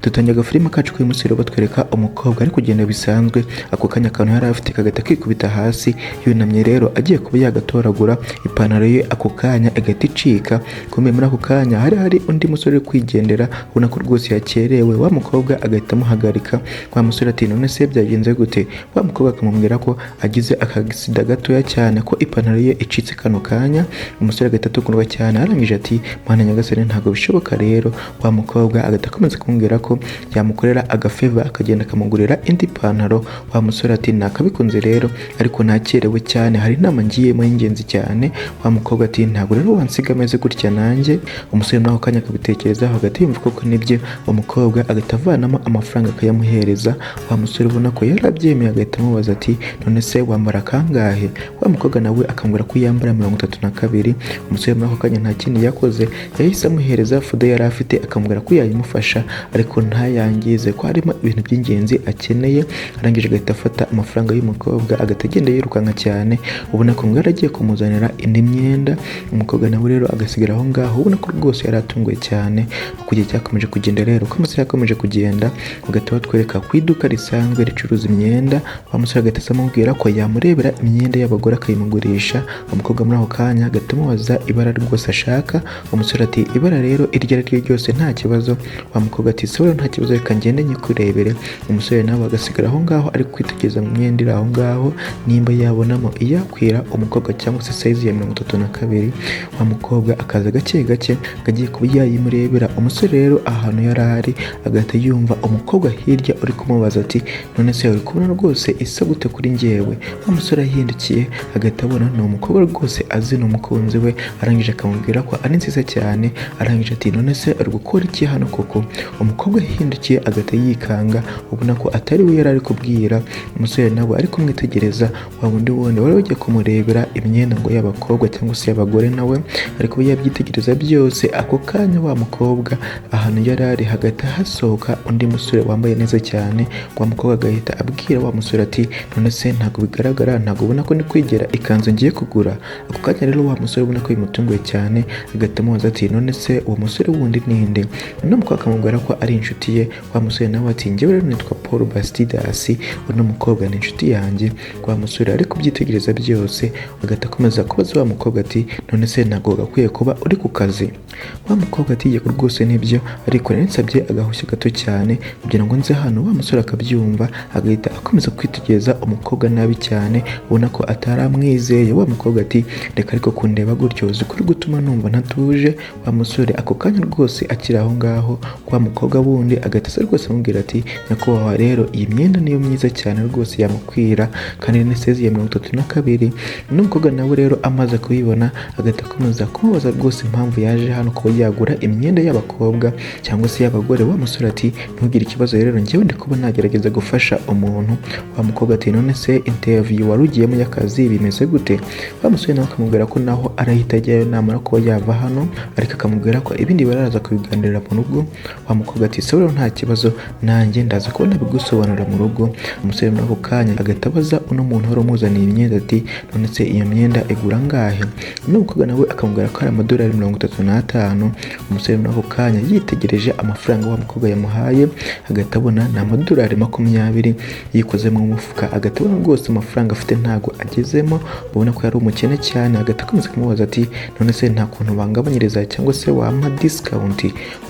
Dutangira agafilime kacu k'uyu munsi rero batwereka umukobwa ari kugenda bisanzwe. Ako kanya akantu yari afite kagahita kikubita hasi. Yunamye rero agiye kuba yagatoragura, ipantaro ye ako kanya igahita icika. Kumbe muri ako kanya hari hari undi musore uri kwigendera, ubona ko rwose yakerewe. Wa mukobwa agahita amuhagarika. Wa musore ati: "None se byagenze gute?" Wa mukobwa akamubwira ko agize akagisida gatoya cyane, ko ipantaro ye icitse kano kanya. Umusore agahita atungurwa cyane. Arangije ati: "Mwana nyagasani, ntabwo bishoboka." Rero wa mukobwa agahita akomeza kumubwira ko yamukorera agafavor, akagenda akamugurira indi pantaro. Wa musore ati: "Nakabikunze rero, ariko nakerewe cyane, hari inama ngiyemo y'ingenzi cyane." Wa mukobwa ati: "Ntabwo rero wansiga ameze gutya nanjye." Umusore muri ako kanya akabitekerezaho, hagati yumva koko nibyo. Umukobwa agahita avanamo amafaranga akayamuhereza. Wa musore ubona ko yari abyemeye, agahita amubaza ati: "None se wambara kangahe?" Wa mukobwa nawe akamubwira ko yambara 32. Umusore muri ako kanya nta kindi yakoze, yahise amuhereza folder yari afite, akamubwira ko yayimufasha ariko ntayangize, ko harimo ibintu by'ingenzi akeneye. Arangije agahita afata amafaranga y'umukobwa, agahita agenda yirukanka cyane, ubona ko ngo yari agiye kumuzanira indi myenda. Umukobwa nawe rero agasigara aho ngaho, ubona ko rwose yari atunguwe cyane. Uko igihe cyakomeje kugenda rero, uko amasaha yakomeje kugenda, bagahita batwereka ku iduka risanzwe ricuruza imyenda. Wa musore agahita aza amubwira ko yamurebera imyenda y'abagore akayimugurisha. Umukobwa muri ako kanya agahita amubaza ibara rwose ashaka. Umusore ati: "Ibara rero iryo ari ryo ryose nta kibazo." Wa mukobwa ati: "Se nta kibazo, reka ngende nyikurebere." Umusore nawe agasigara aho ngaho ari kwitegereza mu myenda iri aho ngaho, nimba yabonamo iyakwira umukobwa cyangwa se size ya 32. Wa mukobwa akaza gake gake ngo agiye kuba yayimurebera. Umusore rero ahantu yari ari agahita yumva umukobwa hirya uri kumubaza ati: "None se uri kubona rwose isa gute kuri njyewe?" Wa musore ahindukiye agahita abona ni umukobwa rwose azi, ni umukunzi we. Arangije akamubwira ko ari nziza cyane. Arangije ati: "None se uri gukora iki hano koko?" Umukobwa ahindukiye agahita yikanga, ubona ko atari we yari ari kubwira. Umusore nawe ari kumwitegereza, wa wundi wundi wari ugiye kumurebera imyenda ngo y'abakobwa cyangwa se y'abagore, nawe ari kuba yabyitegereza byose. Ako kanya wa mukobwa ahantu yari ari hagahita hasohoka undi musore wambaye neza cyane. Wa mukobwa agahita abwira wa musore ati: "None se ntabwo bigaragara? Ntabwo ubona ko ndi kwigera ikanzu ngiye kugura?" Ako kanya rero wa musore ubona ko bimutunguye cyane, agahita amubaza ati: "None se uwo musore wundi ninde?" Uno mukobwa akamubwira ko ari inshuti ye. Wa musore nawe ati: "Njyewe rero nitwa Paul Bastidas, uno mukobwa ni inshuti yanjye." Wa musore ari kubyitegereza byose, agahita akomeza kubaza wa mukobwa ati: "None se ntabwo gakwiye kuba uri ku kazi?" Wa mukobwa ati: "Yego rwose nibyo, ariko nari nsabye agahushya gato cyane kugira ngo nze hano." Wa musore akabyumva, agahita akomeza kwitegereza umukobwa nabi cyane, ubona ko ataramwizeye. Wa mukobwa ati: "Reka ariko kundeba gutyo, uzi ko uri gutuma numva ntatuje." Wa musore ako kanya rwose akiri aho ngaho, wa mukobwa wundi agahita asa rwose amubwira ati: "Nyakubahwa, rero iyi myenda niyo myiza cyane rwose yamukwira, kandi ni size ya 32." Uno mukobwa nawe rero amaze kubibona, agahita akomeza kumubaza rwose impamvu yaje hano kuba yagura imyenda y'abakobwa cyangwa se y'abagore. Wa musore ati: "Ntugire ikibazo rero, njyewe ndi kuba nagerageza gufasha umuntu." Wa mukobwa ati: "None se interview wari ugiyemo y'akazi bimeze gute?" Wa musore nawe akamubwira ko naho arahita ajyayo namara kuba yava hano, ariko akamubwira ko ibindi baraza kubiganirira mu rugo. Wa mukobwa ati: "Se rero nta kibazo, nanjye ndaza kuba nabigusobanurira mu rugo." Umusore muri ako kanya agahita abaza uno muntu wari umuzaniye imyenda ati: "None se iyo myenda igura angahe?" Uno mukobwa nawe akamubwira ko ari amadolari 35. Umusore muri ako kanya yitegereje amafaranga wa mukobwa yamuhaye, agahita abona ni amadolari 20. Yikoze mu mufuka, agahita abona rwose amafaranga afite ntago agezemo, ubona ko yari umukene cyane. Agahita akomeza kumubaza ati: "None se nta kuntu bangabanyiriza cyangwa se wampa discount?"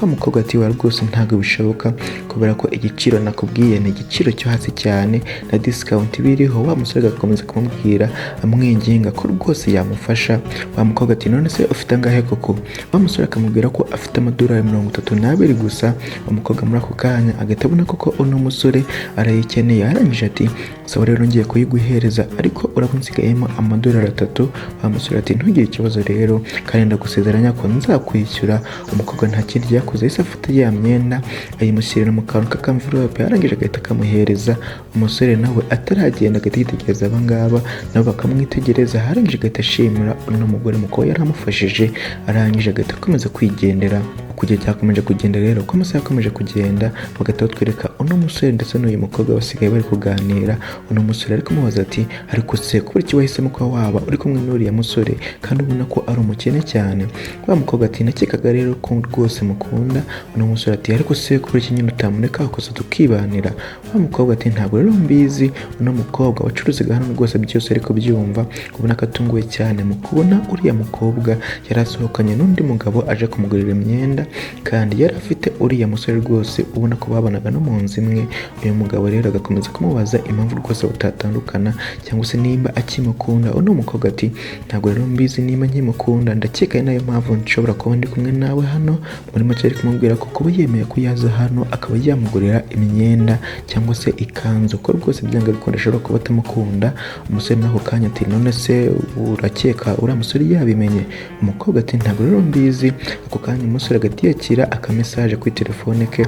Wa mukobwa ati: "Wa rwose ntabwo bishoboka, kubera ko igiciro nakubwiye ni igiciro cyo hasi cyane, na discount biriho." Wa musore agakomeza kumubwira amwinginga ko rwose yamufasha. Wa mukobwa ati: "None se ufite angahe koko?" Wa musore akamubwira ko afite amadolari 32 gusa. Umukobwa muri ako kanya agahita abona koko uno musore arayikeneye. Arangije ati: "Sawa rero, ngiye kuyiguhereza, ariko urabona nsigayemo amadolari 3." Wa musore ati: "Ntugire ikibazo rero, kandi ndagusezeranya ko nzakwishyura." Umukobwa nta kindi yakoze, yahise afata ya myenda ayimushyirira mu kantu k'akamvirope, arangije agahita akamuhereza. Umusore nawe ataragenda agahita yitegereza abangaba, nabo bakamwitegereza. Arangije agahita ashimira uno mugore mu kuba yaramufashije, arangije agahita akomeza kwigendera. Uko igihe cyakomeje kugenda rero, uko amasaha yakomeje kugenda, bagahita batwereka uno musore ndetse n'uyu mukobwa basigaye bari kuganira. Uno musore ari kumubaza ati: "Ariko se kubera iki wahisemo kuba waba uri kumwe n'uriya musore kandi ubona ko ari umukene cyane?" Wa mukobwa ati: "Nakekaga rero ko rwose mukunda." Uno musore ati: "Ariko se kubera iki nyine utamureka ukaza tukibanira?" Wa mukobwa ati: "Ntabwo rero mbizi." Uno mukobwa wacuruzaga hano rwose byose ariko byumva, ubona ko atunguwe cyane mu kubona uriya mukobwa yari asohokanye n'undi mugabo aje kumugurira imyenda, kandi yari afite uriya musore rwose ubona ko babanaga no mu nzu imwe. Uyu mugabo rero agakomeza kumubaza impamvu rwose batatandukana cyangwa se nimba akimukunda. Uno mukobwa ati: "Ntabwo rero mbizi nimba nkimukunda, ndakeka ari nayo mpamvu nshobora kuba ndi kumwe nawe hano." Muri make ari kumubwira ko kuba yemeye ko yaza hano akaba yamugurira imyenda cyangwa se ikanzu, ko rwose byanga bikunda ashobora kuba atamukunda. Umusore muri ako kanya ati: "None se urakeka uriya musore yabimenye?" Umukobwa ati: "Ntabwo rero mbizi." Ako kanya umusore agahita yakira akamesaje kuri telefone ke,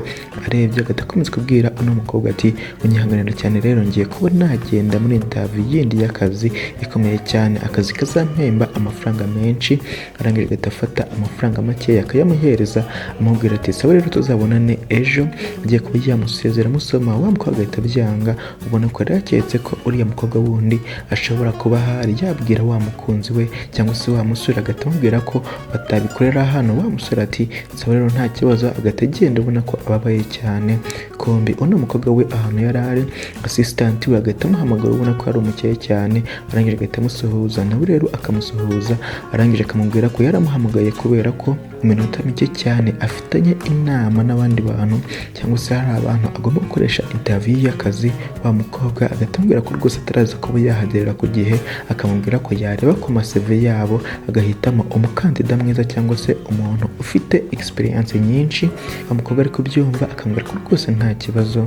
arebye agahita akomeza kubwira uno mukobwa ati: "Unyihanganira cyane rero, ngiye kuba nagenda muri interview yindi y'akazi ikomeye cyane, akazi kazampemba amafaranga menshi." Arangije agahita afata amafaranga makeya akayamuhereza, amubwira ati: "Sawa rero, tuzabonane ejo." Agiye kuba yamusezera amusoma, wa mukobwa agahita abyanga, ubona ko yari yaketse ko uriya mukobwa wundi ashobora kuba ahari yabwira wa mukunzi we cyangwa se wa musore, agahita amubwira ko batabikorera hano. Wa musore ati: "Sawa rero, nta kibazo." Agahita agenda, ubona ko ababaye cyane. Kombi uno mukobwa we ahantu yari ari, assistant we agahita amuhamagara, ubona ko ari umukeye cyane. Arangije agahita amusuhuza, nawe rero akamusuhuza. Arangije akamubwira ko yaramuhamagaye kubera ko mu minota mike cyane afitanye inama n'abandi bantu cyangwa se hari abantu agomba gukoresha interview y'akazi. Wa mukobwa agahita amubwira ko rwose ataraza kuba yahagerera ku gihe, akamubwira ko yareba ku ma CV yabo agahitamo umukandida mwiza cyangwa se umuntu ufite experience nyinshi. Wa mukobwa ari kubyumva akamubwira ko rwose nta kibazo.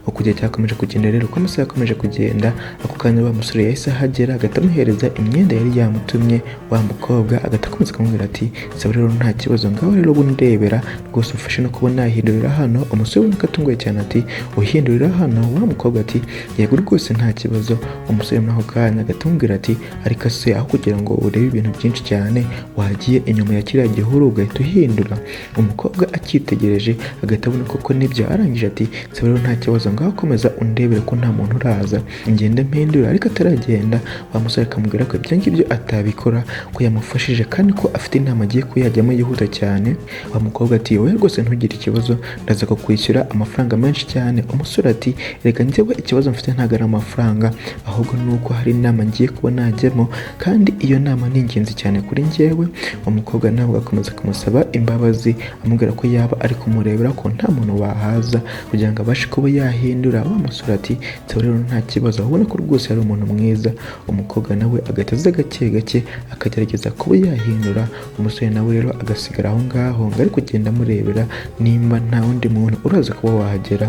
Uko igihe cyakomeje kugenda rero, uko amasaha yakomeje kugenda, ako kanya wa musore yahise ahagera, agahita amuhereza imyenda yari yamutumye. Wa mukobwa agahita akomeza akamubwira ati: "Sawa rero, nta kibazo, ngaho rero ubu ndebera rwose umfashe no kuba nahindurira hano." Umusore ubona ko atunguye cyane ati: "Uhindurira hano?" Wa mukobwa ati: "Yego rwose, nta kibazo." Umusore muri ako kanya agahita amubwira ati: "Ariko se aho kugira ngo urebe ibintu byinshi cyane, wagiye inyuma ya kiriya gihuru ugahita uhindura?" Umukobwa akitegereje agahita abona koko nibyo. Arangije ati: "Sawa rero, nta kibazo, ngaho komeza undebere ko nta muntu uraza ngende mpindura." Ariko ataragenda, wa musore akamubwira ko ibyo ngibyo atabikora, ko yamufashije kandi ko afite inama agiye kuyajyamo yihuta cyane. Wa mukobwa ati: "Wowe rwose ntugire ikibazo, ndaza kukwishyura amafaranga menshi cyane." Umusore ati: "Reka njyewe ikibazo mfite ntabwo ari amafaranga, ahubwo ni uko hari inama ngiye kuba najyamo kandi iyo nama ni ingenzi cyane kuri njyewe." Wa mukobwa nawe agakomeza kumusaba imbabazi, amubwira ko yaba ari kumurebera ko nta muntu wahaza kugira ngo abashe kuba yahindura. Wa musore ati: "Sawa rero, nta kibazo." Ubona ko rwose ari umuntu mwiza. Umukobwa nawe agahita aza gake gake akagerageza kuba yahindura. Umusore nawe rero agasigara aho ngaho ngo ari kugenda amurebera nimba nta wundi muntu uraza kuba wahagera.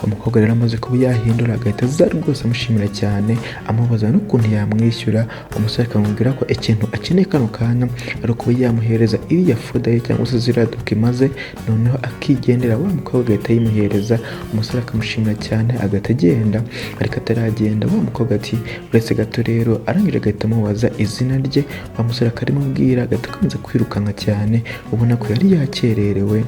Umukobwa rero amaze kuba yahindura, agahita aza rwose amushimira cyane, amubaza n'ukuntu yamwishyura. Umusore akamubwira ko ikintu akeneye kano kanya ari ukuba yamuhereza iriya folder ye cyangwa se ziriya document ze, noneho akigendera. Wa mukobwa agahita ayimuhereza, umusore akamushimira cyane, agahita agenda. Ariko ataragenda, wa mukobwa ati: "Uretse gato rero." Arangije agahita amubaza izina rye, wa musore akarimubwira, agahita akomeza kwirukanka cyane, ubona ko yari yakererewe.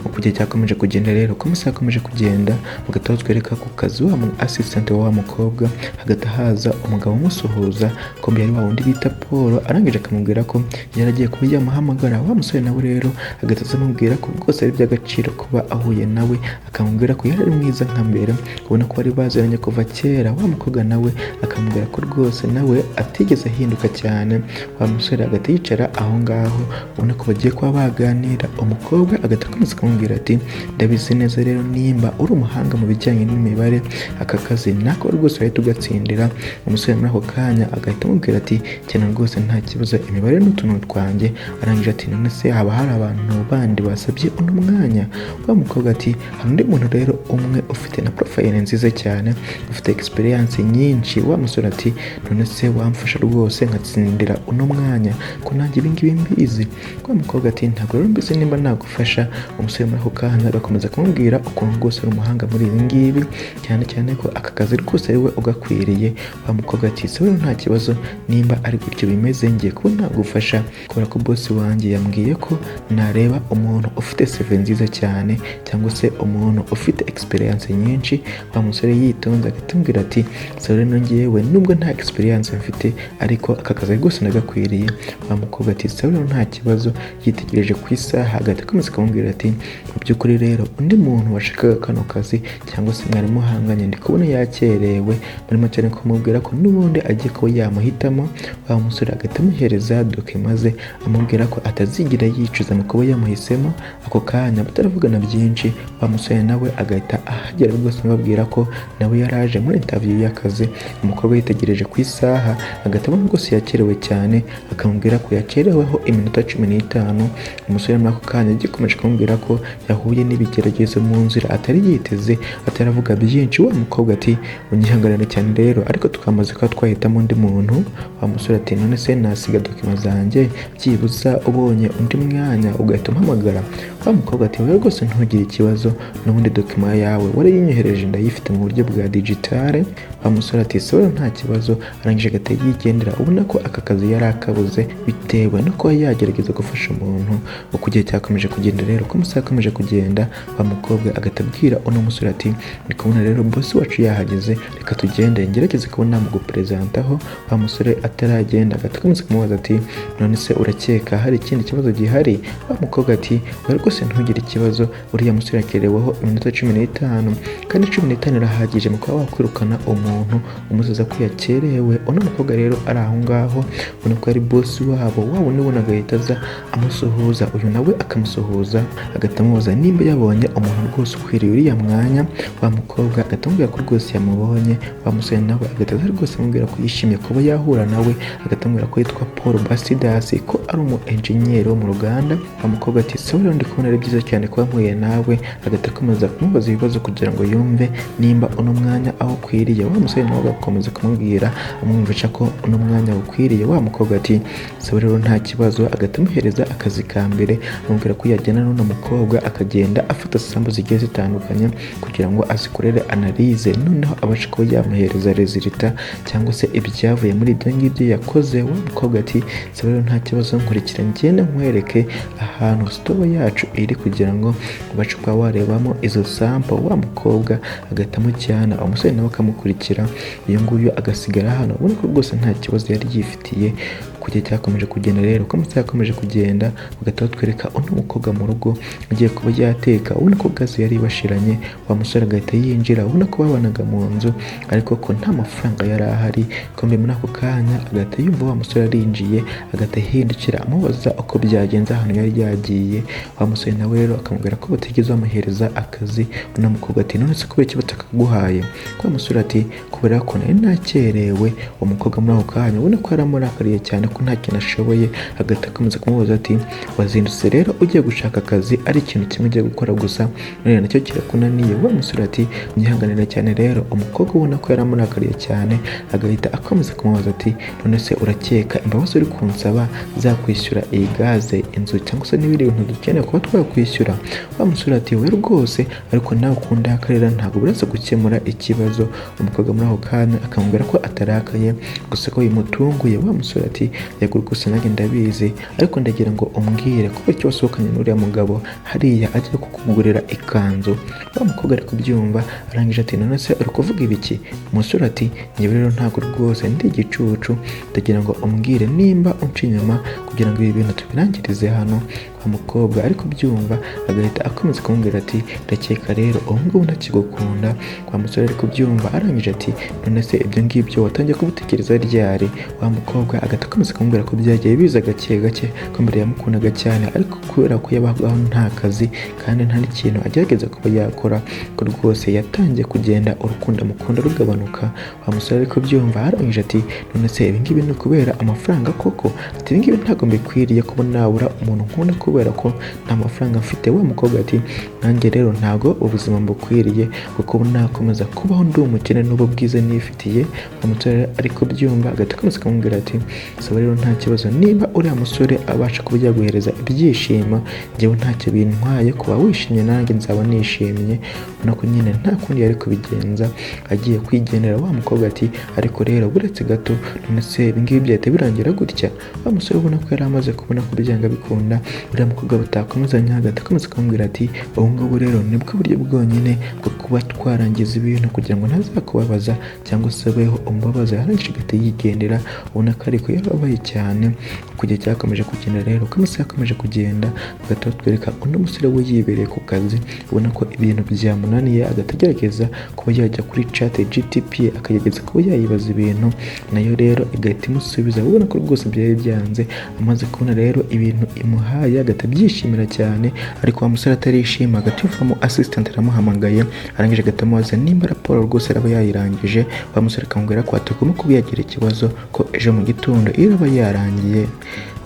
Uko igihe cyakomeje kugenda rero, uko amasaha akomeje kugenda, bagahita batwereka ku kazi wa mu assistant wa mukobwa, hagahita haza umugabo umusuhuza, kombi yari wa wundi bita Paul. Arangije akamubwira ko yari agiye kuba yamuhamagara. Wa musore nawe rero agahita aza amubwira ko rwose ari iby'agaciro kuba ahuye nawe, akamubwira ko yari ari mwiza nka mbere, ubona ko bari baziranye kuva kera. Wa mukobwa nawe akamubwira ko rwose nawe atigeze ahinduka cyane. Wa musore agahita yicara aho ngaho, ubona ko bagiye kuba baganira. Umukobwa agahita akomeza akamubwira ati: "Ndabizi neza rero nimba uri umuhanga mu bijyanye n'imibare, aka kazi nako rwose urahita ugatsindira." Umusore muri ako kanya agahita amubwira ati: "Cyane rwose, nta kibazo, imibare n'utuntu twanjye." Arangije ati: "None se haba hari abantu bandi basabye uno mwanya?" Wa mukobwa ati: "Hari undi muntu rero umwe ufite na profile nziza cyane, ufite experience nyinshi." Wa musore ati: "None se wamfasha rwose nkatsindira uno mwanya, ko nanjye ibingibi mbizi?" Wa mukobwa ati: "Ntabwo rero mbizi nimba nagufasha." Umusore muri ako kanya agakomeza kumubwira ukuntu rwose ari umuhanga muri ibi ngibi, cyane cyane ko aka kazi rwose ari we ugakwiriye. Wa mukobwa ati: "Se rero nta kibazo, nimba ari gutyo bimeze ngiye kuba nagufasha, kubera ko boss wanjye yambwiye ko nareba umuntu ufite CV nziza cyane cyangwa se umuntu ufite experience nyinshi. experience nyinshi. Wa musore yitonze agatubwira ati sawa rero ngewe nubwo nta experience mfite ariko aka kazi rwose ndagakwiriye. Wa mukobwa ati sawa rero nta kibazo. Yitegereje ku isaha agahita akomeza akamubwira ati mu by'ukuri rero undi muntu washakaga kano kazi cyangwa se mwari muhanganye ndi kubona yakerewe. Muri make ari kumubwira ko n'ubundi agiye kuba yamuhitamo. Wa musore agahita amuhereza document ze, amubwira ko atazigera yicuza mu kuba yamuhisemo. Ako kanya bataravugana byinshi, wa musore nawe agahita ahagera rwose, amubwira ko nawe yaraje muri interview y'akazi. Umukobwa yitegereje ku isaha agahita abona rwose yakerewe cyane, akamubwira ko yakereweho iminota 15. Umusore muri ako kanya agikomeje kumubwira ko yahuye n'ibigeragezo mu nzira atari yiteze, ataravuga byinshi. Wa mukobwa ati unyihanganire cyane rero, ariko twamaze kuba twahitamo undi muntu. Wa musore ati none se nasiga document zanjye, byibuza ubonye undi mwanya ugahita umpamagara? Wa mukobwa ati wowe rwose ntugire ikibazo, n'ubundi document yawe warayinyohereje, ndayifite mu buryo bwa digital. Wa musore ati sawa nta kibazo. Arangije agahita yigendera, ubona ko aka kazi yari akabuze bitewe no kuba yagerageza gufasha umuntu. Uko igihe cyakomeje kugenda rero, uko amasaha yakomeje kugenda, wa mukobwa agahita abwira uno musore ati ndi kubona rero boss wacu yahageze, reka tugende ngerageze kuba namuguperezentantaho. Wa musore ataragenda agahita akomeza kumubaza ati none se urakeka hari ikindi kibazo gihari? Wa mukobwa ati oya rwose ntugire ikibazo, uriya musore yakereweho iminota 15, kandi 15 irahagije mu kuba wakwirukana umuntu umuziza ko yakerewe. Uno mukobwa rero ari aho ngaho, ubona ko ari boss wabo, wa wundi ubona agahita aza amusuhuza, uyu nawe akamusuhuza, agahita amubaza nimba yabonye umuntu rwose ukwiriye uriya mwanya. Wa mukobwa agahita amubwira ko rwose yamubonye. Wa musore nawe agahita aza rwose amubwira ko yishimiye kuba yahura nawe, agahita amubwira ko yitwa Paul Basidas, ko ari umu engineer wo mu ruganda. Wa mukobwa ati sawa rero ndi kubona ari byiza cyane kuba mpuye nawe. Agahita akomeza kumubaza ibibazo kugira ngo yumve nimba uno mwanya aho ukwiriye. Wa musore nawe agakomeza kumubwira, amwumvisha ko uno mwanya ukwiriye. Wa mukobwa ati sawa rero nta kibazo. Agahita amuhereza akazi ka mbere, amubwira ko yajyana n'uno mukobwa akagenda afata sample zigiye zitandukanye kugira ngo azikorere analyse, noneho abashe kuba yamuhereza result cyangwa se ibyavuye muri ibyo ngibyo yakoze. Wa mukobwa ati sawa rero nta kibazo, nkurikira ngende nkwereke ahantu store yacu iri kugira ngo ubashe kuba warebamo izo sample. Wa mukobwa agahita amujyana, umusore nawe akamukurikira, uyu nguyu agasigara hano, ubona ko rwose nta kibazo yari yifitiye. Kujya cyakomeje kugenda rero, uko amasaha yakomeje kugenda, bagahita batwereka uno mukobwa mu rugo ugiye kuba yateka, ubona ko gaze yari ibashiranye. Wa musore agahita yinjira, ubona ko babanaga mu nzu ariko ko nta mafaranga yari ahari. Kumbe muri ako kanya agahita yumva wa musore arinjiye, agahita ahindukira amubaza uko byagenze ahantu yari yagiye. Wa musore nawe rero akamubwira ko batigeze bamuhereza akazi. Uno mukobwa ati none se kubera iki batakaguhaye? Wa musore ati kubera ko nari nakerewe. Uwo mukobwa muri ako kanya ubona ko yaramurakariye cyane ko nta kintu ashoboye, agahita akomeza kumubaza ati wazindutse rero ugiye gushaka akazi ari ikintu kimwe ugiye gukora gusa, none nacyo kirakunaniye? Wa musore ati unyihanganira cyane rero. Umukobwa ubona ko yaramurakariye cyane agahita akomeza kumubaza ati none se urakeka imbabazi uri kunsaba zakwishyura iyi gaze, inzu cyangwa se n'ibindi bintu dukeneye kuba twakwishyura? Wa musore ati we rwose ariko nawe ukundakarira ntabwo buraza gukemura ikibazo. Umukobwa muri ako kanya akamubwira ko atarakaye, gusa ko bimutunguye. Wa musore ati yego rwose nanjye ndabizi, ariko ndagira ngo umbwire kuko icyo wasohokanye n'uriya mugabo hariya agiye kukugurira ikanzu. Wa mukobwa ari kubyumva, arangije ati none se uri kuvuga ibiki? Umusore ati njyewe rero ntabwo rwose ndi igicucu, ndagira ngo umbwire nimba unca inyuma kugira ngo ibi bintu tubirangirize hano. Wa mukobwa ari kubyumva, agahita akomeza kumubwira ati ndakeka rero ubu ngubu ntakigukunda. Wa musore ari kubyumva, arangije ati none se ibyo ngibyo watangiye kubitekereza ryari? Wa mukobwa agahita akomeza kumubwira ko byagiye biza gake gake, ko mbere yamukundaga cyane ariko kubera ko yabagaho nta kazi kandi nta n'ikintu agerageza kuba yakora, ko rwose yatangiye kugenda urukundo amukunda rugabanuka. Wa musore ari kubyumva, arangije ati none se ibi ngibi ni ukubera amafaranga koko? Ati ibi ngibi ntabwo mbikwiriye kuba nabura umuntu nkunda kubera ko nta mafaranga mfite. Wa mukobwa ati nanjye rero ntabwo ubuzima mbukwiriye kuko nakomeza kubaho ndi umukene n'ubu bwiza nifitiye. Wa musore ari kubyumva, agahita akomeza akamubwira ati saba rero nta kibazo, niba uriya musore abasha kuba yaguhereza ibyishimo, njyewe ntacyo bintwaye, kuba wishimye nanjye nzaba nishimye. Ubona ko nyine nta kundi yari kubigenza, agiye kwigendera. Wa mukobwa ati ariko rero buretse gato, none se ibi ngibi byahita birangira gutya? Wa musore ubona ko yari amaze kubona ko byanga bikunda uriya mukobwa agiye kumuta, agahita akomeza kumubwira ati Uriya mukobwa batakomezanya, agahita akomeza akamubwira ati ubu ngubu rero nibwo buryo bwonyine bwo kuba twarangiza ibintu kugira ngo ntazakubabaza cyangwa se abeho umubabaza. Yarangije agahita yigendera, ubona ko ariko yarababaye cyane. Uko igihe cyakomeje kugenda rero, uko amasaha yakomeje kugenda, bagahita batwereka undi musore we yibereye ku kazi, ubona ko ibintu byamunaniye, agahita agerageza kuba yajya kuri Chat GTP, akagerageza kuba yayibaza ibintu, nayo rero igahita imusubiza, ubona ko rwose byari byanze. Amaze kubona rero ibintu imuhaye, agahita abyishimira cyane, ariko wa musore atarishima, agahita yumvamo assistant aramuhamagaye. Arangije agahita amubaza nimba raporo rwose araba yayirangije. Wa musore akamubwira ko atagomba kuba yagira ikibazo, ko ejo mu gitondo iraba yarangiye.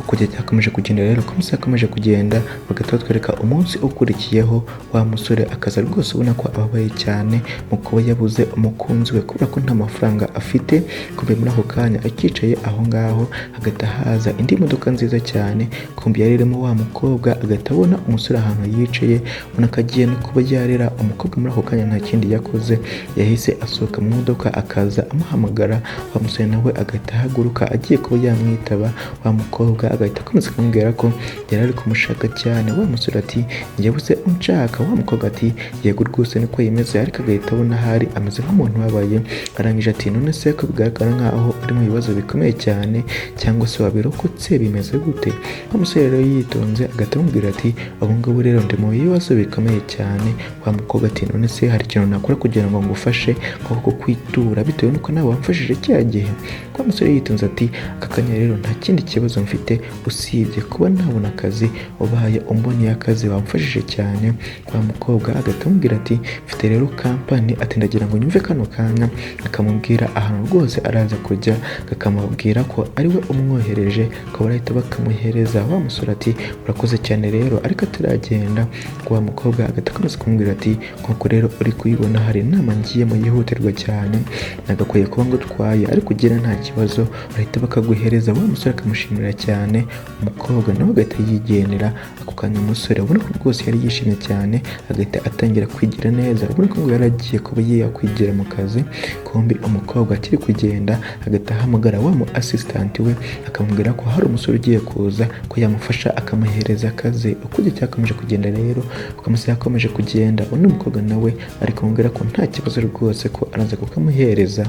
Uko igihe cyakomeje kugenda rero, uko amasaha yakomeje kugenda, bagahita batwereka umunsi ukurikiyeho, wa musore akaza rwose ubona ko ababaye cyane mu kuba yabuze umukunzi we kubera ko nta mafaranga afite. Kumbe muri ako kanya akicaye aho ngaho, hagahita haza indi modoka nziza cyane, kumbe yari irimo wa mukobwa. Agahita abona umusore ahantu yicaye, ubona ko agiye no kuba yarira. Umukobwa muri ako kanya nta kindi yakoze, yahise asohoka mu modoka akaza amuhamagara. Wa musore nawe agahita ahaguruka agiye kuba yamwitaba. Wa mukobwa agahita akomeza kumubwira ko yari ari kumushaka cyane. Wa musore ati njyewe se unshaka? Wa mukobwa ati yego rwose niko yimeze, ariko agahita abona ahari ameze nk'umuntu ubabaye. Arangije ati none se ko bigaragara nkaho uri mu bibazo bikomeye cyane, cyangwa se wabirokotse, bimeze gute? Wa musore rero yitonze agahita amubwira ati ubu ngubu rero ndi mu bibazo bikomeye cyane. Wa mukobwa ati none se hari ikintu nakora kugira ngo ngufashe nko kukwitura bitewe n'uko nawe wamfashije cya gihe? Wa musore yitonze ati aka kanya rero nta kindi kibazo mfite usibye kuba nabona akazi, ubaye umboneye akazi wamfashije cyane. Wa mukobwa agahita amubwira ati mfite rero kampani, ati ndagira ngo nyumve kano kanya, akamubwira ahantu rwose araza kujya, akamubwira ko ari we umwohereje, akaba arahita bakamuhereza. Wa musore ati urakoze cyane rero, ariko ataragenda, wa mukobwa agahita akomeza kumubwira ati nk'uko rero uri kuyibona hari inama ngiyemo yihutirwa cyane, nagakwiye kuba ngutwaye, ariko ugira nta kibazo bahita bakaguhereza. Wa musore akamushimira cyane, umukobwa nawe agahita yigendera. Ako kanya umusore ubona ko rwose yari yishimye cyane, agahita atangira kwigira neza, ubona ko ngo yari agiye kuba yakwigira mu kazi. Kumbi umukobwa akiri kugenda, agahita ahamagara wa mu assistant we, akamubwira ko hari umusore ugiye kuza, ko yamufasha akamuhereza akazi. Uko igihe cyakomeje kugenda rero, uko amasaha yakomeje kugenda, undi mukobwa nawe ari kumubwira ko nta kibazo rwose, ko araza kukamuhereza.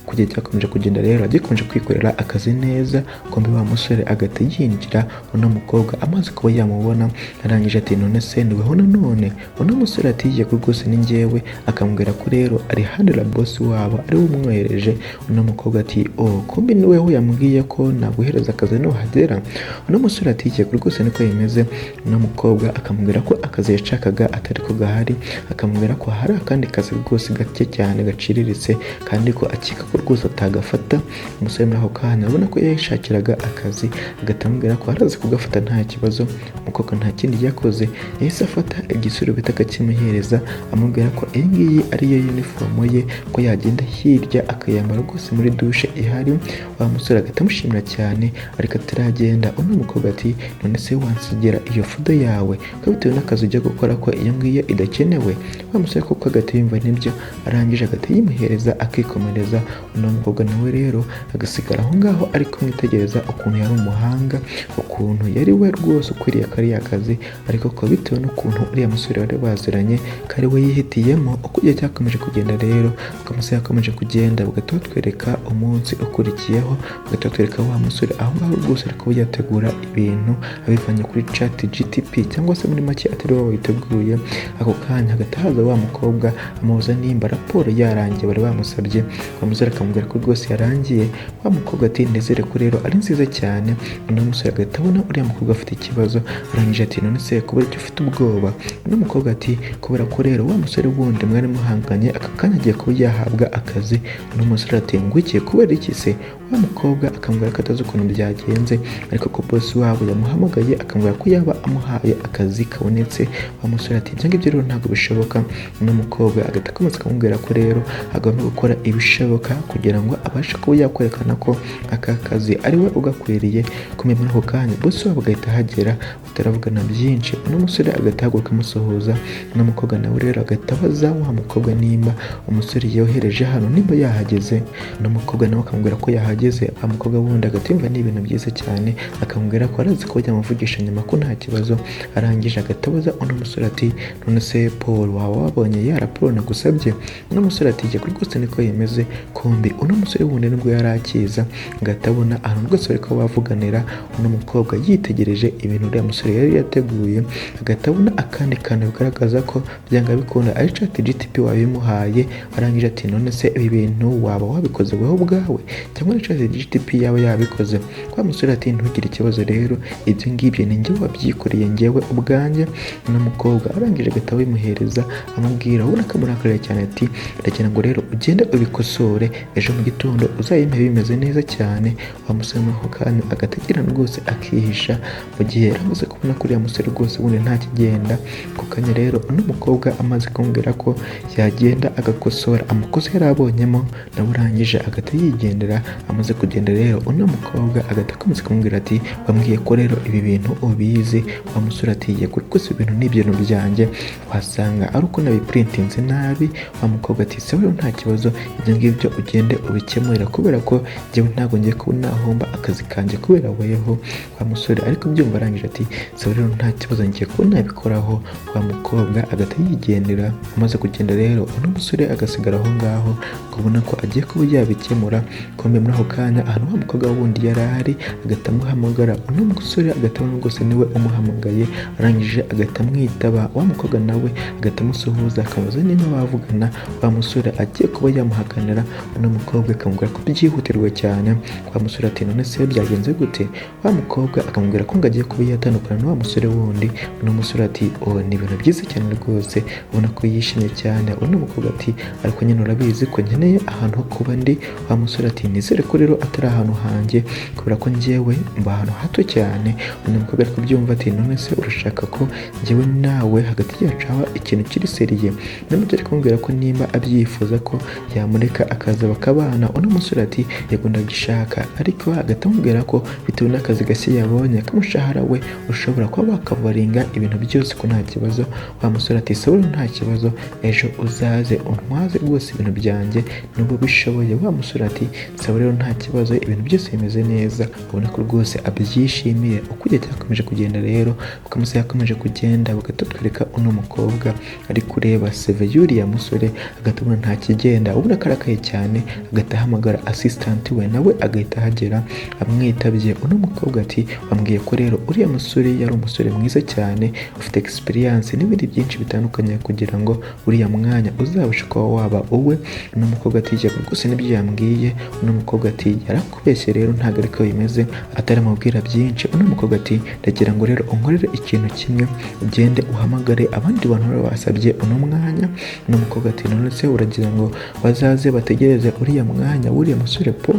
Ku gihe cyakomeje kugenda rero, agikomeje kwikorera akazi neza, kumbe wa musore agahita yinjira. Uno mukobwa amaze kuba yamubona, arangije ati none se niweho nanone? Uno musore ati yego rwose ni njyewe. Akamubwira ko rero Alejandro boss wabo ari we umwohereje. Uno mukobwa ati oh, kumbe niweho yambwiye ko naguhereza akazi nuhagera? Uno musore ati yego rwose niko bimeze. Uno mukobwa akamubwira ko akazi yashakaga atari ko gahari, akamubwira ko hari akandi kazi rwose gake cyane gaciriritse, kandi ko akeka ko rwose atagafata. Umusore muri ako kanya abona ko yishakiraga akazi, agahita amubwira ko araza kugafata nta kibazo. Umukobwa nta kindi yakoze, yahise afata igisurubeti akakimuhereza, amubwira ko iyi ngiyi ariyo uniform ye, ko yagenda hirya akayambara rwose muri dushe ihari. Wa musore agahita amushimira cyane, ariko ataragenda, uno mukobwa ati none se wansigira iyo folder yawe, ko bitewe n'akazi ujya gukora ko iyo ngiyo idakenewe? Wa musore koko agahita yumva nibyo, arangije agahita yimuhereza akikomereza. Uno mukobwa nawe rero agasigara aho ngaho ari kumwitegereza ukuntu yari umuhanga, ukuntu yari we rwose ukwiriye kariya kazi, ariko ko bitewe n'ukuntu uriya musore bari baziranye ko ari we yihitiyemo. Uko igihe cyakomeje kugenda rero, uko amasaha yakomeje kugenda, bagahita batwereka umunsi ukurikiyeho, bagahita batwereka wa musore aho ngaho rwose ari kuba yategura ibintu abivanye kuri Chat GTP, cyangwa se muri make atari we wabiteguye. Ako kanya hagahita haza wa mukobwa, amubaza nimba raporo yarangiye bari bamusabye. Wa musore akamubwira ko rwose yarangiye. Wa mukobwa ati nizere ko rero ari nziza cyane. Uno musore agahita abona uriya mukobwa afite ikibazo, arangije ati none se kubera icyo ufite ubwoba? Uno mukobwa ati kubera ko rero wa musore wundi mwari muhanganye aka kanya agiye kuba yahabwa akazi. Uno musore ati ngwikiye, kubera iki se? Wa mukobwa akamubwira ko atazi ukuntu byagenze, ariko ko boss wabo yamuhamagaye akamubwira ko yaba amuhaye akazi kabonetse. Wa musore ati ibyo ngibyo rero ntabwo bishoboka. Uno mukobwa agahita akomeza akamubwira ko rero agomba gukora ibishoboka kugira ngo abashe kuba yakwerekana ko aka kazi ari we ugakwiriye. Kumenya muri ako kanya boss wabo agahita ahagera, bataravugana byinshi, uno musore agahita ahaguruka amusuhuza. Uno mukobwa nawe rero agahita abaza wa mukobwa nimba umusore yohereje hano nimba yahageze. Uno mukobwa nawe akamubwira ko yahageze. ahageze umukobwa wundi agatimva ni ibintu byiza cyane, akamubwira ko arazi ko yamuvugisha nyuma ko nta kibazo. Arangije agatabaza uno musore ati none se Paul waba wabonye ya raporo nagusabye? Uno musore ati yego rwose niko yemeze. Kumbi uno musore wundi nibwo yari akiza, agahita abona ahantu rwose bari kuba bavuganira. Uno mukobwa yitegereje ibintu uriya musore yari yateguye, agahita abona akandi kantu bigaragaza ko byanga bikunda ari ChatGPT wabimuhaye. Arangije ati none se ibi bintu waba wabikoze wowe ubwawe cyangwa ni ChatGPT yaba yabikoze? Wa musore ati ntugire ikibazo rero, ibyo ngibyo ni njye wabyikoreye njyewe ubwanjye. Uno mukobwa arangije agahita abimuhereza, amubwira ubona ko amurakariye cyane ati ndagira ngo rero ugende ubikosore, ejo mu gitondo uzayimpe bimeze neza cyane. Wa musore muri ako kanya agategerana rwose akihisha, mu gihe yari amaze kubona ko uriya musore rwose ubundi nta kigenda. Ako kanya rero uno mukobwa amaze kumubwira ko yagenda agakosora amakosa yari abonyemo, nawe urangije agahita yigendera. Amaze kugenda rero uno mukobwa agahita akomeza kumubwira ati wambwiye ko rero ibi bintu ubizi? Wa musore ati yego rwose ibintu ni ibintu byanjye, wasanga ari uko nabiprintinze nabi. Wa mukobwa ati sawa rero nta kibazo, ibyo ngibyo ugende ubikemurira kubera ko njyewe ntabwo ngiye kuba nahomba akazi kanjye kubera weho. Wa musore ariko byumva arangije ati sawa rero nta kibazo, ngiye kuba nabikoraho. Wa mukobwa agahita yigendera. Amaze kugenda rero uno musore agasigara aho ngaho ukabona ko agiye kuba yabikemura. Kumbe muri ako kanya ahantu wa mukobwa wundi yari ari agahita amuhamagara. Uno musore agahita abona rwose niwe umuhamagaye, arangije agahita amwitaba. Wa mukobwa nawe agahita amusuhuza, akamubaza niba bavugana. Wa musore agiye kuba yamuhakanira, uno mukobwa akamubwira ko byihutirwa cyane. Wa musore ati none se byagenze gute? Wa mukobwa akamubwira ko ngo agiye kuba yatandukana na wa musore wundi. Uno musore ati oh ni ibintu byiza cyane rwose, ubona ko yishimye cyane. Uno mukobwa ati ariko nyine urabizi ko nkeneye ahantu ho kuba ndi. Wa musore ati nizere ko rero atari ahantu hanjye kubera ko njyewe mba ahantu hato cyane. Uno mukobwa ari kubyumva ati none se urashaka ko njyewe nawe hagati yacu haba ikintu kiri sérieux? Uno ari kumubwira ko nimba abyifuza ko yamureka akaza bakabana. Uno musore ati yego ndabishaka, ariko agahita amubwira ko bitewe n'akazi gashya yabonye k'umushahara we ushobora kuba wakavaringa ibintu byose ko nta kibazo. Wa musore ati sawa nta kibazo, ejo uzaze untwaze rwose ibintu byanjye nubwo bishoboye. Wa musore ati sawa rero nta kibazo, ibintu byose bimeze neza, ubona ko rwose abyishimiye. Uko igihe cyakomeje kugenda rero, uko amasaha yakomeje kugenda, bagahita batwereka uno mukobwa ari kureba CV y'uriya musore, agahita abona nta kigenda, ubona ko arakaye cyane, agahita ahamagara assistant we, nawe agahita ahagera amwitabye. Uno mukobwa ati wambwiye ko rero uriya musore yari umusore mwiza cyane ufite experience n'ibindi byinshi bitandukanye kugira ngo uriya mwanya uzabashe kuba waba uwe. Uno mukobwa ati yego rwose nibyo yambwiye. Uno mukobwa ati yarakubeshye rero ntabwo ariko bimeze, ataramubwira byinshi. Uno mukobwa ati ndagira ngo rero unkorere ikintu kimwe, ugende uhamagare abandi bantu bari basabye uno mwanya. Uno mukobwa ati none se uragira ngo bazaze bategereze uriya mwanya w'uriya musore Paul?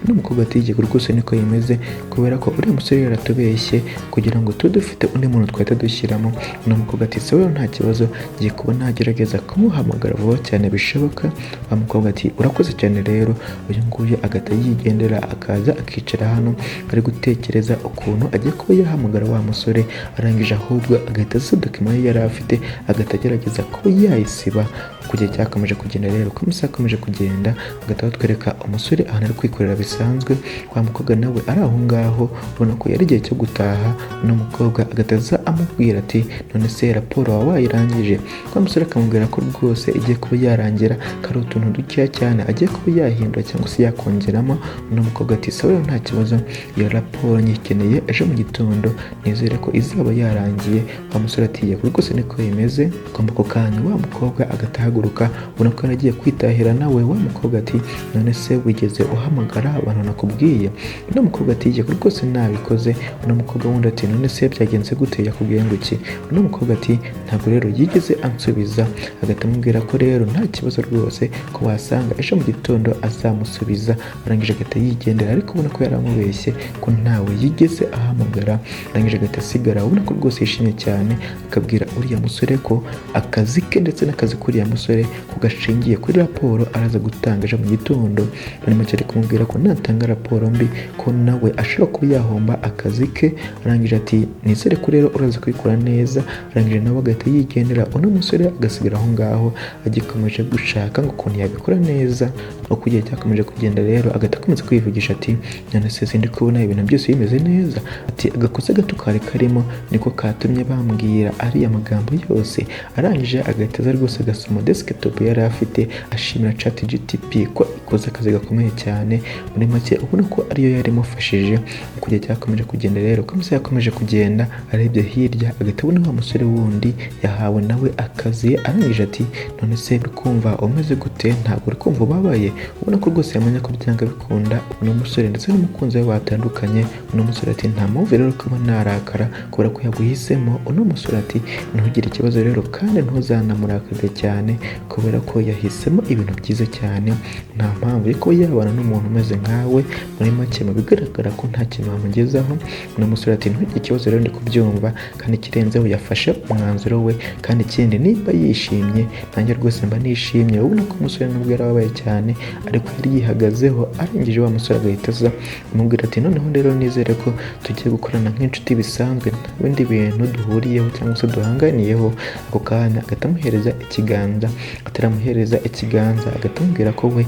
Uno mukobwa ati yego rwose niko bimeze kubera ko uriya musore yaratubeshye kugira ngo tube dufite undi muntu twahita dushyiramo. Uno mukobwa ati sawa rero nta kibazo, ngiye kuba nagerageza kumuhamagara vuba cyane bishoboka. Wa mukobwa ati urakoze cyane rero. Uyu nguyu agahita yigendera, akaza akicara hano ari gutekereza ukuntu agiye kuba yahamagara wa musore. Arangije ahubwo agahita aza document ye yari afite, agahita agerageza kuba yayisiba. Uko igihe cyakomeje kugenda rero, uko amasaha akomeje kugenda, bagahita batwereka umusore ahantu ari kwikorera bisanzwe. Wa mukobwa nawe ari aho ngaho, ubona ko yari igihe cyo gutaha. Uno mukobwa agahita aza amubwira ati none se raporo waba wayirangije? Wa musore akamubwira ko rwose igiye kuba yarangira, ko ari utuntu dukeya cyane agiye kuba yahindura cyangwa se yakongeramo. Uno mukobwa ati sawa rero nta kibazo, iyo raporo nyikeneye ejo mu gitondo, nizere ko izaba yarangiye. Wa musore ati yego rwose niko bimeze. Agomba ako kanya wa mukobwa agahita ahaguruka, ubona ko yaragiye kwitahira nawe. Wa mukobwa ati none se wigeze uhamagara abantu nakubwiye? Uno mukobwa ati yego rwose nabikoze. Uno mukobwa wundi ati none se byagenze gute, yakubwiye ngo iki? Uno mukobwa ati ntabwo rero yigeze ansubiza. Agahita amubwira ko rero nta kibazo rwose, ko wasanga ejo mu gitondo azamusubiza. Arangije agahita yigendera, ariko ubona ko yaramubeshye ko ntawe yigeze ahamagara. Arangije agahita asigara, ubona ko rwose yishimye cyane, akabwira uriya musore ko akazi ke ndetse n'akazi k'uriya musore ko gashingiye kuri raporo araza gutanga ejo mu gitondo. Muri make ari kumubwira ko natanga raporo mbi ko nawe ashobora kuba yahomba akazi ke. Arangije ati nizere ko rero uraza kubikora neza. Arangije nawe agahita yigendera, uno musore agasigara aho ngaho agikomeje gushaka ngo ukuntu yabikora neza. Uko igihe cyakomeje kugenda rero, rero agahita akomeza kwivugisha ati: "None se sindi kubona ibintu byose bimeze neza?" Ati: "Agakosa gato kari karimo niko katumye bambwira ariya magambo yose." Arangije agahita aza rwose agasoma desktop yari afite, ashimira ChatGPT ko ikoze akazi gakomeye cyane. Muri make ubona ko ariyo yari imufashije mu kujya. Cyakomeje kugenda rero, ko amasaha yakomeje kugenda, arebye hirya agahita abona wa musore wundi yahawe nawe akazi. Arangije ati: "None se uri kumva umeze gute? Ntabwo uri kumva ubabaye?" Ubona ko rwose yamenya ko byanga bikunda uno musore ndetse n'umukunzi we batandukanye. Uno musore ati: "Nta mpamvu rero kuba narakara kubera ko yaguhisemo." Uno musore ati: "Ntugire ikibazo rero, kandi ntuzanamurakarire cyane kubera ko yahisemo ibintu byiza cyane. Nta mpamvu yo kuba yabana n'umuntu umeze nkawe. Muri make, mu bigaragara ko nta kintu wamugezaho." Uno musore ati: "Ntugire ikibazo rero, ndi kubyumva, kandi ikirenzeho yafashe umwanzuro we, kandi ikindi nimba yishimye nanjye rwose mba nishimye." Ubona ko umusore nubwo yarababaye cyane ariko yari yihagazeho. Arangije wa musore agahita aza amubwira ati: "Noneho rero nizere ko tugiye gukorana nk'inshuti bisanzwe, nta bindi bintu duhuriyeho cyangwa se duhanganiyeho." Ako kanya agahita amuhereza ikiganza. Ataramuhereza ikiganza, agahita amubwira ko we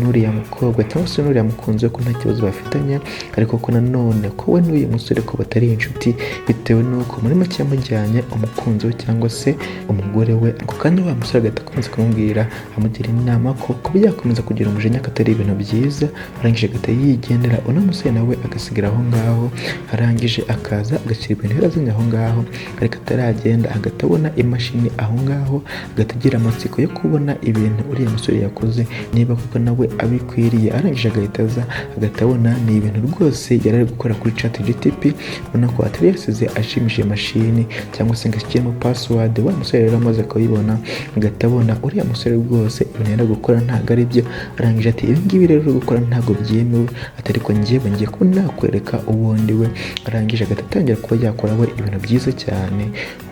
n'uriya mukobwa cyangwa se n'uriya mukunzi we ko nta kibazo bafitanye, ariko ko nanone ko we n'uyu musore ko batari inshuti, bitewe n'uko muri make yamujyanye umukunzi we cyangwa se umugore we. Ako kanya wa musore agahita akomeza kumubwira, amugira inama ko kuba yakomeza kugira umujinya ko atari ibintu byiza. Arangije agahita yigendera, uno musore nawe agasigara aho ngaho. Arangije akaza agashyira ibintu yari azanye aho ngaho, ariko ataragenda agahita abona imashini aho ngaho, agahita agira amatsiko yo kubona ibintu uriya musore yakoze niba koko nawe abikwiriye. Arangije agahita aza, agahita abona ni ibintu rwose yari ari gukora kuri ChatGPT. Ubona ko atari yasize ashimishije mashini cyangwa se ngo ashyiremo password. Wa musore rero amaze kubibona, agahita abona uriya musore rwose ibintu yari gukora ntabwo ari byo. Arangije ati: "Ibi ngibi rero uri gukora ntabwo byemewe." Ati: "Ariko njyewe ngiye kuba nakwereka uwo ndi we." Arangije agahita atangira kuba yakora we ibintu byiza cyane.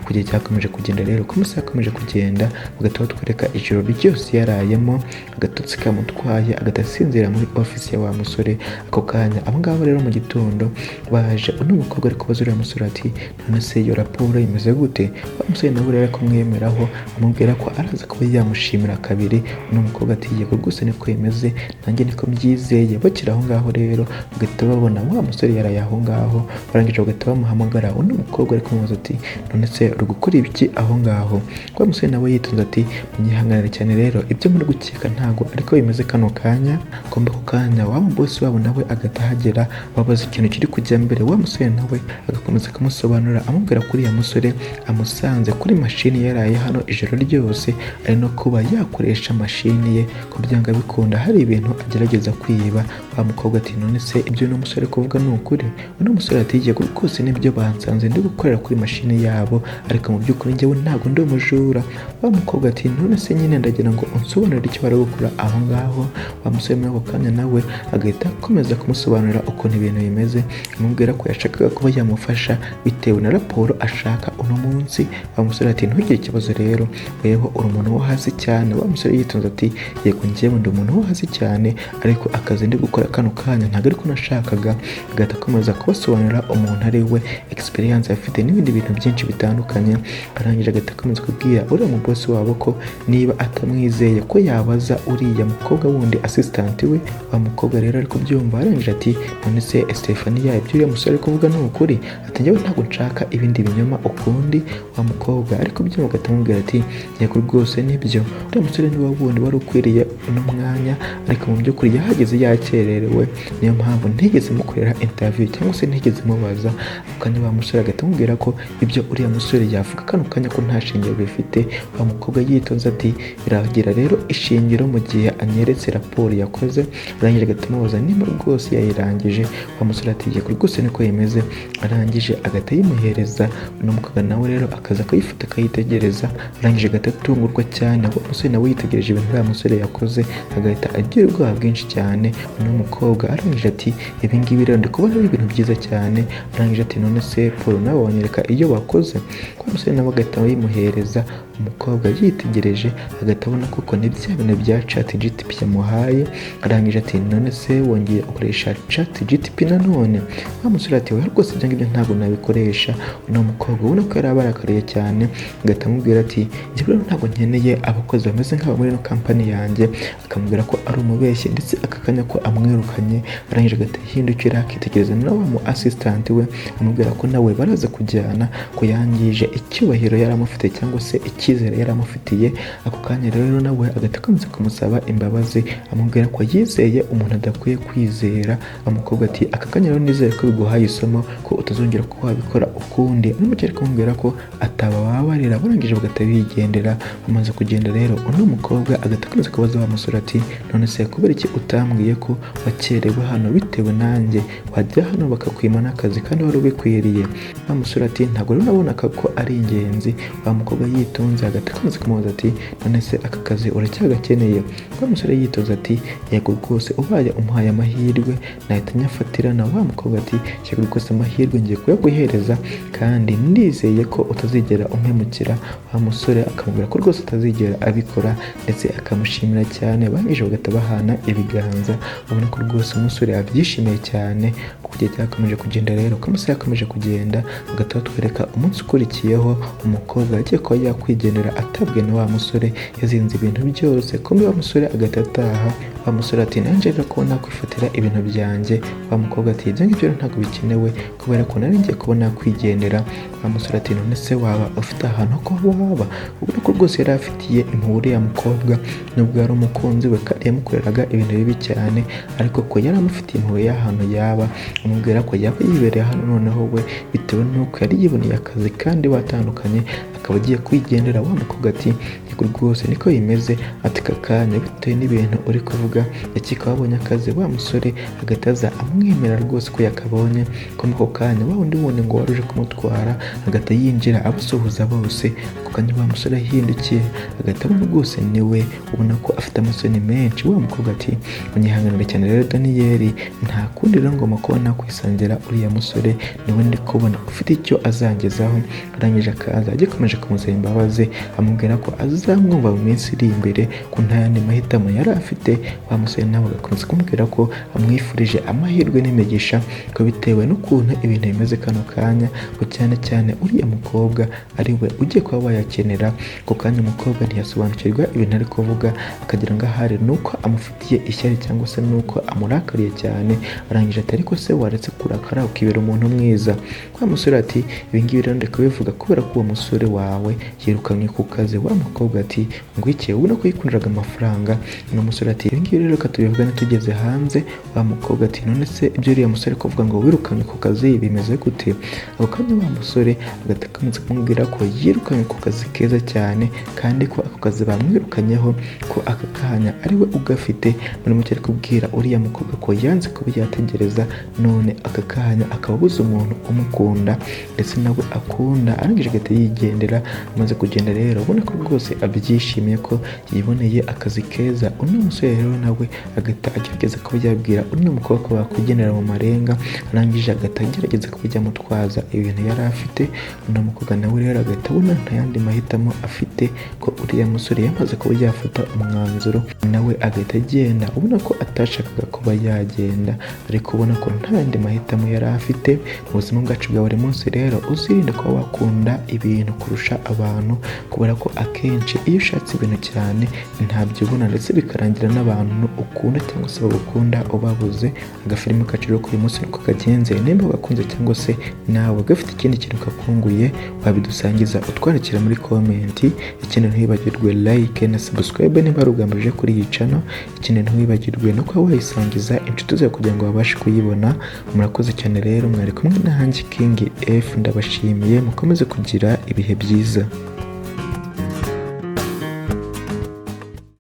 Kugeza cyakomeje kugenda rero, ko amasaha yakomeje kugenda, bagahita batwereka ijoro ryose yarayemo, agatotsi kamutwaye, agahita asinzira muri ofisi ya wa musore. Ako kanya abo ngabo rero mu gitondo baje, uno mukobwa ari kubaza uriya musore ati: "None se iyo raporo imeze gute?" Wa musore nawe rero kumwemeraho, amubwira ko araza kuba yamushimira kabiri. Uno mukobwa ati: "Yego rwose niko bimeze, nanjye niko mbyizeye." Bakiri aho ngaho rero, bagahita babona wa musore yaraye aho ngaho. Barangije bagahita bamuhamagara. Uno mukobwa ari kumubaza ati: "None se uri gukora ibiki aho ngaho?" Wa musore nawe yitonze ati: "Munyihanganire cyane rero, ibyo muri gukeka ntabwo ariko bimeze kano kanya." Kumbe ako kanya wa boss wabo nawe agahita ahagera, babaza ikintu kiri kujya mbere. Wa musore nawe agakomeza akamusobanurira, amubwira ko uriya musore amusanze kuri mashini yaraye hano ijoro ryose, ari no kuba yakoresha mashini ye, ko byanga bikunda hari ibintu agerageza kwiba. Wa mukobwa ati: "None se ibyo uno musore kuvuga ni ukuri?" Uno musore ati: "Yego rwose nibyo, bansanze ndi gukorera kuri mashini yabo, ariko mu by'ukuri njyewe ntabwo ndi umujura." Wa mukobwa ati: "None se nyine ndagira ngo unsobanurire icyo bari gukora aho ngaho." Wa musore muri ako kanya nawe agahita akomeza kumusobanurira ukuntu ibintu bimeze, amubwira ko yashakaga kuba yamufasha bitewe na raporo ashaka uno munsi. Wa musore ati: "Ntugire ikibazo rero, weho uri umuntu wo hasi cyane." Wa musore yitonze ati: "Yego, njyewe ndi umuntu wo hasi cyane, ariko akazi ndi gukora kano kanya ntabwo ariko nashakaga." Agahita akomeza kubasobanurira umuntu ari we, experience afite n'ibindi bintu byinshi bitandukanye. Arangije agahita akomeza kubwira uriya mu boss wabo ko niba atamwizeye ko yabaza uriya mukobwa wundi, assistant we. Wa mukobwa rero ari kubyumva, arangije ati: "None se Stefania, ibyo uriya musore ari kuvuga ni ukuri?" Ati: "Njyewe ntabwo nshaka ibindi binyoma ukundi." Wa mukobwa ari kubyumva, agahita amubwira ati: "Yego rwose nibyo, uriya musore niwe wundi wari ukwiriye uno mwanya, ariko mu by'ukuri yahageze yakererewe, niyo mpamvu ntigeze mukorera interview cyangwa se ntigeze mubaza." Ako kanya wa musore agahita amubwira ko ibyo uriya musore yavuga kano kanya ko nta shingiro bifite. Wa mukobwa yitonze ati: "Biragira rero ishingiro mu gihe anyeretse raporo yakoze." Arangije agahita amubaza niba rwose yayirangije. Wa musore ati: "Yego rwose niko bimeze." Arangije agahita ayimuhereza. Uno mukobwa nawe rero akaza akayifata, akayitegereza. Arangije agahita atungurwa cyane. Wa musore nawe yitegereje ibintu uriya musore yakoze, agahita agira ubwoba bwinshi cyane. Uno mukobwa arangije ati: "Ibi ngibi rero ndi kubona ari ibintu byiza cyane." Arangije ati: "None se Paul, nawe wanyereka iyo wakoze?" Wa musore nawe agahita yimuhereza. Umukobwa yitegereje agahita abona koko ni bya bintu bya ChatGPT yamuhaye. Arangije ati: "None se wongeye ukoresha ChatGPT nanone?" Wa musore ati: "Oya rwose, ibyo ngibyo ntabwo nabikoresha." Uno mukobwa ubona ko yari abarakariye cyane, agahita amubwira ati: "Njye rero ntabwo nkeneye abakozi bameze nk'aba muri ino kampani yanjye." Akamubwira ko ari umubeshyi, ndetse aka kanya ko amwirukanye. Arangije agahita yihindukira, akitegereza na wa mu assistant we, amubwira ko nawe baraza kujyana, ko yangije icyubahiro yari amufitiye cyangwa se icyizere yari amufitiye. Ako kanya rero nawe agahita akomeza kumusaba imbabazi, amubwira ko yizeye umuntu adakwiye kwizera. Umukobwa ati: "Aka kanya rero nizere ko biguhaye isomo, ko utazongera kuba wabikora ukundi." Muri make ari kumubwira ko atabababarira. Barangije bagahita bigendera. Bamaze kugenda rero, uno mukobwa agahita akomeza kubaza wa musore ati: "None se kubera iki utambwiye ko wakerewe hano? Bitewe nanjye wajya hano bakakwima n'akazi kandi wari ubikwiriye." Wa musore ati: "Ntabwo rero nabonaga ko ari ingenzi." Wa mukobwa yitonze agahita akomeza kumubaza ati: "None se aka kazi uracyagakeneye?" Wa musore yitonze ati: "Yego rwose, ubaye umuhaye amahirwe nahita nyafatirana." Wa mukobwa ati: "Yego rwose, amahirwe ngiye kuyaguhereza kandi ndizeye ko utazigera umpemukira." Wa musore akamubwira ko rwose atazigera abikora, ndetse akamushimira cyane. Barangije bagahita bahana ibiganza, ubona ko rwose umusore abyishimiye cyane. Kuko igihe cyakomeje kugenda rero, uko amasaha yakomeje kugenda, bagahita batwereka umunsi ukurikiyeho, umukobwa agiye kuba yakwigendera atabwe na wa musore, yazinze ibintu byose. Kumbe wa musore agahita ataha. Wa musore ati: "Nanjye rero kuba nakwifatira ibintu byanjye." Wa mukobwa ati: "Ibyo ngibyo rero ntabwo bikenewe, kubera ko nari ngiye kuba nakwigendera." Wa musore ati: "None se waba ufite ahantu ko waba?" Ubona ko rwose yari afitiye impuhwe uriya mukobwa, nubwo yari umukunzi we kandi yamukoreraga ibintu bibi cyane, ariko ko yari amufitiye impuhwe y'ahantu yaba, amubwira ko yaba yibereye hano noneho we, bitewe n'uko yari yiboneye akazi kandi batandukanye, akaba agiye kwigendera. Wa mukobwa ati: "Yego rwose, niko bimeze." Ati: "Aka kanya bitewe n'ibintu uri kuvuga, ndakeka wabonye akazi." Wa musore agahita aza amwemera rwose ko yakabonye. Ko muri ako kanya wa wundi wundi ngo wari uje kumutwara agahita yinjira, abasuhuza bose. Ako kanya wa musore ahindukiye agahita abona rwose niwe, ubona ko afite amasoni menshi. Wa mukobwa ati: "Unyihanganire cyane rero Daniyeli, nta kundi rero ngomba kuba nakwisangira uriya musore, niwe ndi kubona ufite icyo azangezaho." Arangije akaza agikomeje kumusaba imbabazi, amubwira ko azamwumva mu minsi iri imbere, ko nta yandi mahitamo yari afite. Wa musore nawe agakomeza kumubwira ko amwifurije amahirwe n'imigisha, ko bitewe n'ukuntu ibintu bimeze kano kanya, ko cyane cyane uriya mukobwa ari we ugiye kuba wayakenera. Ako kanya umukobwa ntiyasobanukirwa ibintu ari kuvuga, akagira ngo ahari ni uko amufitiye ishyari cyangwa se ni uko amurakariye cyane. Arangije ati: "Ariko se waretse kurakara ukibera umuntu mwiza?" Wa musore ati: "Ibi ngibi rero ndi kubivuga kubera ko uwo musore wawe yirukanywe ku kazi." Wa mukobwa ati: "Ngwiki?" Ubona ko yikundiraga amafaranga. Uno musore ati: "Ibi ngibi rero reka tubivugane tugeze hanze." Wa mukobwa ati: "None se ibyo uriya musore kuvuga ngo wirukanywe ku kazi bimeze gute?" Ako kanya wa musore agahita akomeza kumubwira ko yirukanywe ku kazi keza cyane, kandi ko ako kazi bamwirukanyeho, ko aka kanya ari we ugafite. Muri make ari kubwira uriya mukobwa ko yanze kuba yategereza, none aka kanya akaba abuze umuntu umukunda ndetse nawe akunda. Arangije agahita yigendera. Amaze kugenda rero, ubona ko rwose abyishimiye ko yiboneye akazi keza. Uno musore rero nawe agahita agerageza kuba yabwira uno mukobwa ko bakwigendera mu marenga. Arangije agahita agerageza kuba yamutwaza ibintu yari afite. Uno mukobwa nawe rero agahita abona nta yandi mahitamo afite, ko uriya musore yamaze kuba yafata umwanzuro, nawe agahita agenda. Ubona ko atashakaga kuba yagenda, ariko ubona ko nta yandi mahitamo yari afite. Mu buzima bwacu bwa buri munsi rero, uzirinde kuba wakunda ibintu kurusha abantu, kubera ko akenshi iyo ushatse ibintu cyane ntabyo ubona, ndetse bikarangira n'abantu ukunda cyangwa se bagukunda ubabuze. Agafilime kacu rero k'uyu munsi niko kagenze. Nimba wakunze cyangwa se nawe gafite ikindi kintu kakunguye, wabidusangiza utwandikira muri comment. Ikindi, ntiwibagirwe like na subscribe niba ari ubwa mbere uje kuri iyi channel. Ikindi, ntiwibagirwe no kuba wayisangiza inshuti zawe kugira ngo babashe kuyibona. Murakoze cyane rero, mwari kumwe na Hangi King F. Ndabashimiye, mukomeze kugira ibihe byiza.